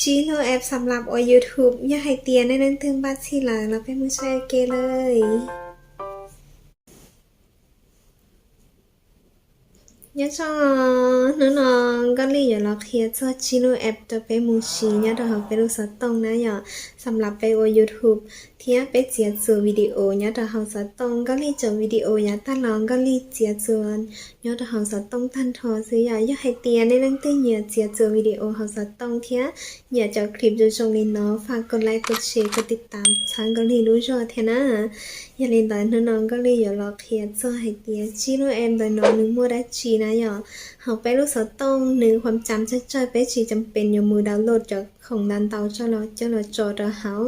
Tsib lub app xam lab ua YouTube, yog hais tias nej leej twg npaj txhij lawm los peb mus saib ua ke lauj. Nyob zoo, hnub no Nkauj Lij yuav los qhia txog tsib lub app rau peb mus siv nyob rau hauv peb lub xov tooj na yom, xam lab peb ua YouTube thiab peb txiav txuas video nyob rau hauv xov tooj. Nkauj Lij tso video yav tag los Nkauj Lij txiav txuas nyob rau hauv xov tooj tag nrho xwb yom. Yog hais tias nej leej twg nyiam txiav txuas video hauv xov tooj thiab nyiam cov clip zoo zoo li no, faj koj like, koj share, koj tiv tam txhawb Nkauj Lij lub zog thiab na. Yog li ntawd hnub no Nkauj Lij yuav los qhia txog hais tias tsib lub app ntawm no nws muaj dab tsi na yom. Hauv peb lub xov tooj nws huam cam tsawg tsawg, peb tsis cam pes yuav mus download cov khoom ntau ntau coj los coj los tso rau hauv.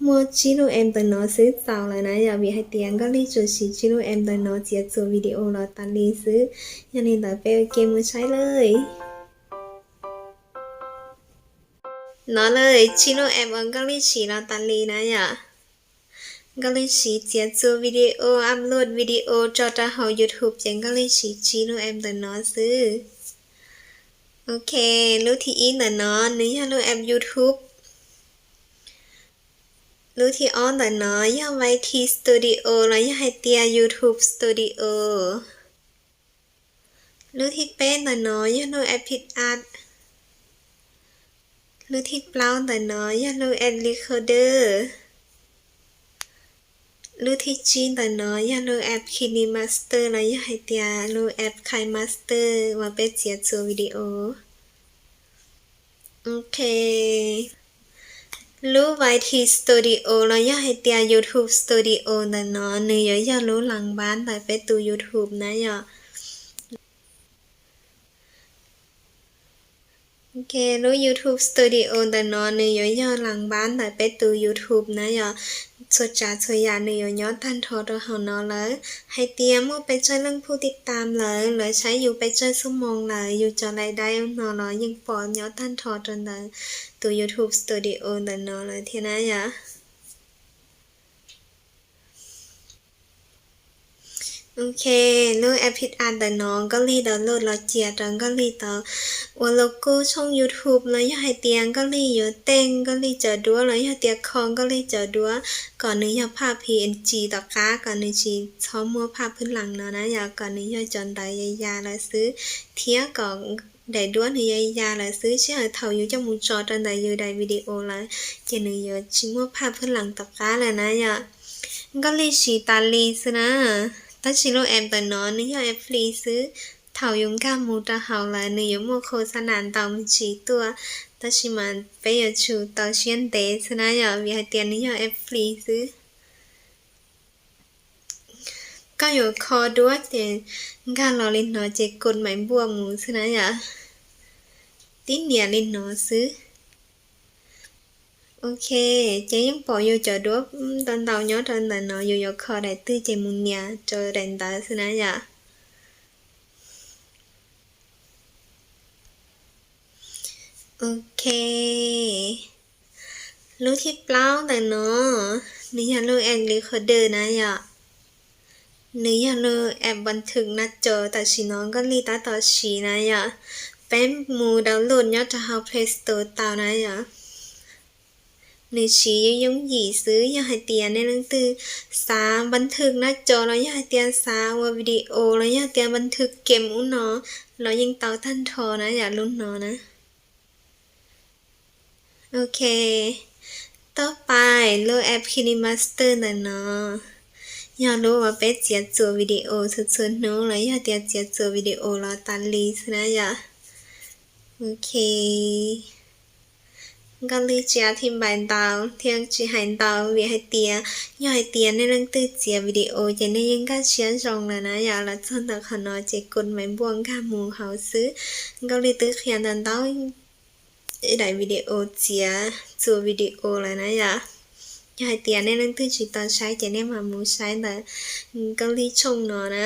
Muaj tsib lub app ntawm no xwb txaus lawm na yom, vim hais tias Nkauj Lij tsuas siv tsib lub app ntawm no txiav txuas video los tas li xwb. Yog li ntawd peb ua ke mus saib lauj. No lauj, tsib lub app uas Nkauj Lij siv los tas li na yom. Nkauj Lij siv txiav txuas video, upload video tso rau hauv YouTube ces Nkauj Lij siv tsib lub app ntawm no xwb. Ok, lub thib ib ntawm no nws yog lub app YouTube. Lub thib ob ntawm no yog Y T Studio los yog hais tias YouTube Studio. Lub thib peb ntawm no yog lub app Pic Art. Lub thib plaub ntawm no yog lub app Recorder. Lub thib tsib ntawm no yog lub app KineMaster los yog hais tias lub app KineMaster uas peb txiav txuas video. Ok. Lub Y T Studio los yog hais tias YouTube Studio ntawm no nws yuav yog lub las npab ntawm peb tus YouTube na yom. Ok, lub YouTube Studio ntawm no nws yuav yog las npab ntawm peb tus YouTube na yom. Txhua tsav txhua yam nws yuav nyob tag nrho rau hauv no lawm. Hais tias muaj pes tsawg leej phub tiv tam lawm, lawv saib yus pes tsawg xuab moos lawm, yus cov lais daib no los yeej pom nyob tag nrho rau ntawm tus YouTube Studio ntawm no lawm thiab na yom. Ok, lub app Pic Art ntawm no Nkauj Lij download los cia rau Nkauj Lij tau ua logo tshooj YouTube los yog hais tias Nkauj Lij yuav teej Nkauj Lij cov duab los yog tias kho Nkauj Lij cov duab kom nws yog phaj P N G tom qab, kom nws tsis txhob muaj phaj phwb lees no na yom, kom nws yog cov ntawv ya ya lawm xwb, thiab kom daim duab nws ya ya lawm xwb, sij hawm thaum yus coj mus tso rau ntawm yus daim video lawm ces nws yuav tsis muaj phaj phwb lees tom qab lawm na yom. Nkauj Lij siv tas li xwb na, tab sis lub app ntawm no nws yog app free xwb. Thaum yus nkag mus rau hauv lawm nws yuav muaj khos xab nas ntau me ntsis tuaj, tab sis mas peb yuav tsum tau siab ntev xwb na yom, vim hais tias nws yog app free xwb. Koj yuav kho duab ces nkag los li no ces kos mais npuaj mus xwb na yom. Tib nias li no xwb. Ok, ces yeej pom yus cov duab ntau ntau nyob rau ntawm no, yus yuav kho daim twg ces mus nias rau daim ntawd xwb na yom. Ok, lub thib plaub ntawm no, nws yog lub app Recorder na yom. Nws yog lub app npas thwm nab cov tam sim no Nkauj Lij tab tom siv na yom. Peb mus download nyob rau hauv Play Store tau na yom. Nws siv yooj yooj yim xwb, yog hais tias nej leej twg xav npas thwm nab cov los yog hais tias xav ua video los yog hais tias npas thwm game ub no los yeej tau tag nrho na yom, lub no na. Ok, tau pais lub app KineMaster ntawm no yog lub uas peb txiav txuas video txhua txhua hnub los yog tias txiav txuas video los tas li xwb na yom. Ok, Nkauj Lij tsis a thij npais ntau thiab tsis hais ntau vim hais tias yog hais tias nej leej twg txiav video ces nej yeej nkag siab zoo lawm na yom. Los txog ntawm qhov no ces kos mais npuaj nkag mus hauv xwb. Nkauj Lij twb qhia ntau ntau daim video txiav txuas video lawm na yom. Yog hais tias nej leej twg tsis tau saib ces nej mam mus saib ntawm Nkauj Lij tshooj no na.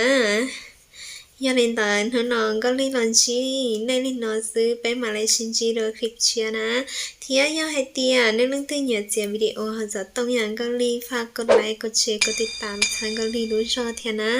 Yog li ntawd hnub no Nkauj Lij los ntsib nej li no xwb, peb mam li sib ntsib dua clip tshiab na. Thiab yog hais tias nej leej twg nyiam txiav video hauv xov tooj yam Nkauj Lij, faj kos like, kos share, kos tiv tam txhawb Nkauj Lij lub zog thiab na.